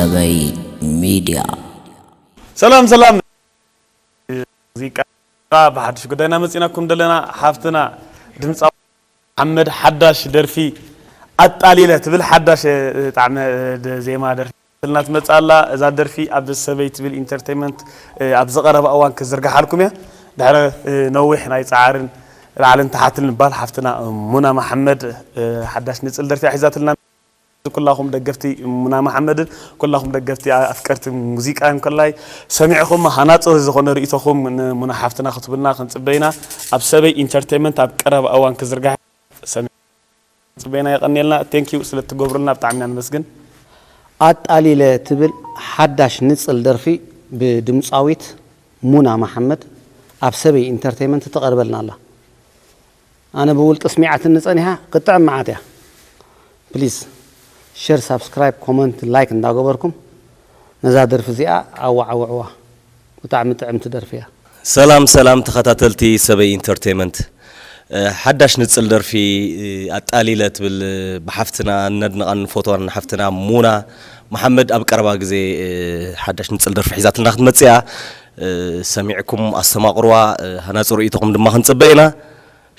ሰበይ ሚድያ። ሰላም ሰላም። ሙዚቃ ብሓድሽ ጉዳይና መፂናኩም ዘለና ሓፍትና ድምፃዊ ሓመድ ሓዳሽ ደርፊ ኣጣሊለ ትብል ሓዳሽ ጣዕመ ዜማ ደርፊ ሒዛትና ትመፅእ ኣላ። እዛ ደርፊ ኣብ ሰበይ ትብል ኢንተርቴይንመንት ኣብ ዝቐረበ እዋን ክዝርግሓልኩም እያ። ድሕሪ ነዊሕ ናይ ፃዕርን ላዕልን ታሕትን ምባል ሓፍትና ሙና መሓመድ ሓዳሽ ንፅል ደርፊ ሒዛትልና። ኩላኹም ደገፍቲ ሙና መሓመድን ኩላኹም ደገፍቲ ኣፍቀርቲ ሙዚቃን ከላይ ሰሚዕኹም ሃናፂ ዝኾነ ርእይቶኹም ንሙና ሓፍትና ክትብልና ክንፅበይና ኣብ ሰበይ ኢንተርቴይንመንት ኣብ ቀረባ እዋን ክዝርጋሕ ሰሚዕ ፅበይና የቐንየልና። ቴንኪዩ ስለትገብሩልና ብጣዕሚ ኢና ንመስግን። ኣጣሊለ ትብል ሓዳሽ ንፅል ደርፊ ብድምፃዊት ሙና መሓመድ ኣብ ሰበይ ኢንተርቴይመንት ትቐርበልና ኣላ። ኣነ ብውልቂ ስሚዓትኒ ፀኒሓ ክትጥዕም መዓት እያ። ፕሊዝ ሸር ሳብስክራይብ ኮመንት ላይክ እንዳገበርኩም ነዛ ደርፊ እዚኣ ኣዋዓውዕዋ። ብጣዕሚ ጥዕምቲ ደርፊ እያ። ሰላም ሰላም ተኸታተልቲ ሰበይ ኢንተርቴይመንት ሓዳሽ ንፅል ደርፊ ኣጣሊለ ትብል ብሓፍትና እነድንቓን ንፈትዋን ሓፍትና ሙና መሓመድ ኣብ ቀረባ ግዜ ሓዳሽ ንፅል ደርፊ ሒዛትልና ክትመፅእ እያ። ሰሚዕኩም ኣስተማቕርዋ፣ ሃናፂ ርእይቶኹም ድማ ክንፅበ ኢና።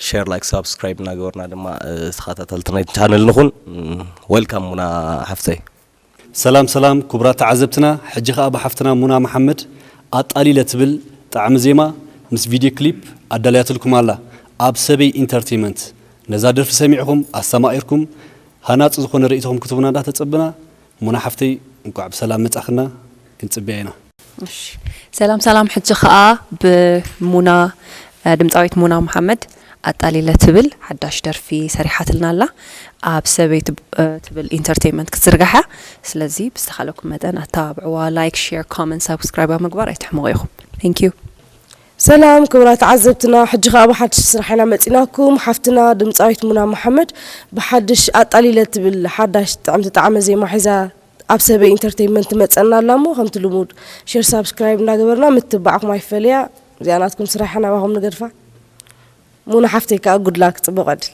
ሸር ላይክ ሳብስክራይብ እናገበርና ድማ ተኸታተልቲ ናይ ቻነል ንኹን። ወልካም ሙና ሓፍተይ። ሰላም ሰላም ክቡራት ተዓዘብትና፣ ሕጂ ኸኣ ብሓፍትና ሙና መሓመድ ኣጣሊለ ትብል ጣዕሚ ዜማ ምስ ቪድዮ ክሊፕ ኣዳልያትልኩም ኣላ ኣብ ሰበይ ኢንተርቴይመንት። ነዛ ደርፊ ሰሚዕኹም ኣስተማቒርኩም ሃናጺ ዝኾነ ርእይቶኹም ክትህቡና እንዳተጸበና፣ ሙና ሓፍተይ እንቋዕ ብሰላም መጻኽና፣ ክንጽበያ ኢና። እሺ ሰላም ሰላም ሕጂ ኸኣ ብሙና ድምፃዊት ሙና መሓመድ ኣጣሊለ ትብል ሓዳሽ ደርፊ ሰሪሓትልና ኣላ ኣብ ሰበይ ትብል ኢንተርቴይመንት ክትዝርጋሕ እያ። ስለዚ ብዝተኻለኩም መጠን ኣተባብዕዋ፣ like share comment subscribe ኣብ ምግባር ኣይትሕመቑ ኢኹም። Thank you። ሰላም ክቡራት ተዓዘብትና፣ ሕጂ ኸኣ ብሓድሽ ስራሕ ኢና መጺናኩም። ሓፍትና ድምፃዊት ሙና መሓመድ ብሓድሽ ኣጣሊለ ትብል ሓዳሽ ጥዕምቲ ጣዕመ ዜማ ሒዛ ኣብ ሰበይ ኢንተርቴይንመንት ትመጸና ኣላ እሞ ከምቲ ልሙድ ሸር ሳብስክራይብ እንዳገበርና ምትባዕኩም ኣይፈለያ። እዚኣ ናትኩም ስራሕ ናባኹም ንገድፋ። ሙና ሓፍተይ ከኣ ጉድላክ ጽቡቕ ዕድል።